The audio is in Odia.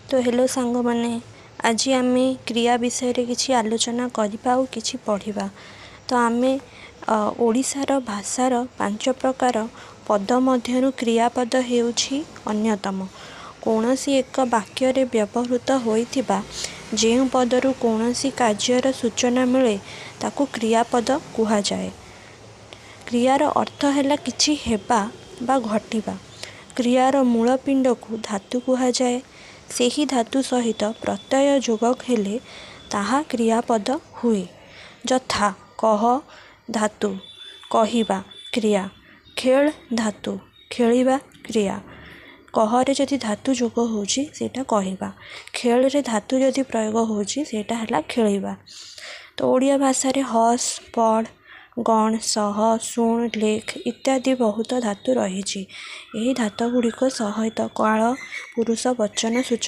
ତ ହ୍ୟାଲୋ ସାଙ୍ଗମାନେ, ଆଜି ଆମେ କ୍ରିୟା ବିଷୟରେ କିଛି ଆଲୋଚନା କରିବା ଆଉ କିଛି ପଢ଼ିବା। ତ ଆମେ ଓଡ଼ିଶାର ଭାଷାର 5 ପ୍ରକାର ପଦ ମଧ୍ୟରୁ କ୍ରିୟାପଦ ହେଉଛି ଅନ୍ୟତମ। କୌଣସି ଏକ ବାକ୍ୟରେ ବ୍ୟବହୃତ ହୋଇଥିବା ଯେଉଁ ପଦରୁ କୌଣସି କାର୍ଯ୍ୟର ସୂଚନା ମିଳେ, ତାକୁ କ୍ରିୟାପଦ କୁହାଯାଏ। କ୍ରିୟାର ଅର୍ଥ ହେଲା କିଛି ହେବା ବା ଘଟିବା। କ୍ରିୟାର ମୂଳ ପିଣ୍ଡକୁ ଧାତୁ କୁହାଯାଏ। ସେହି ଧାତୁ ସହିତ ପ୍ରତ୍ୟୟ ଯୋଗ ହେଲେ ତାହା କ୍ରିୟାପଦ ହୁଏ। ଯଥା କହ ଧାତୁ କହିବା କ୍ରିୟା, ଖେଳ୍ ଧାତୁ ଖେଳିବା କ୍ରିୟା। କହରେ ଯଦି ଧାତୁ ଯୋଗ ହେଉଛି, ସେଇଟା କହିବା। ଖେଳରେ ଧାତୁ ଯଦି ପ୍ରୟୋଗ ହେଉଛି, ସେଇଟା ହେଲା ଖେଳିବା। ତ ଓଡ଼ିଆ ଭାଷାରେ ହସ୍, ପଢ଼, ଗଣ୍, ସହ, ଶୁଣ୍, ଲେଖ୍ ଇତ୍ୟାଦି ବହୁତ ଧାତୁ ରହିଛି। ଏହି ଧାତୁ ଗୁଡ଼ିକ ସହିତ କାଳ, ପୁରୁଷ, ବଚନ ସୂଚକ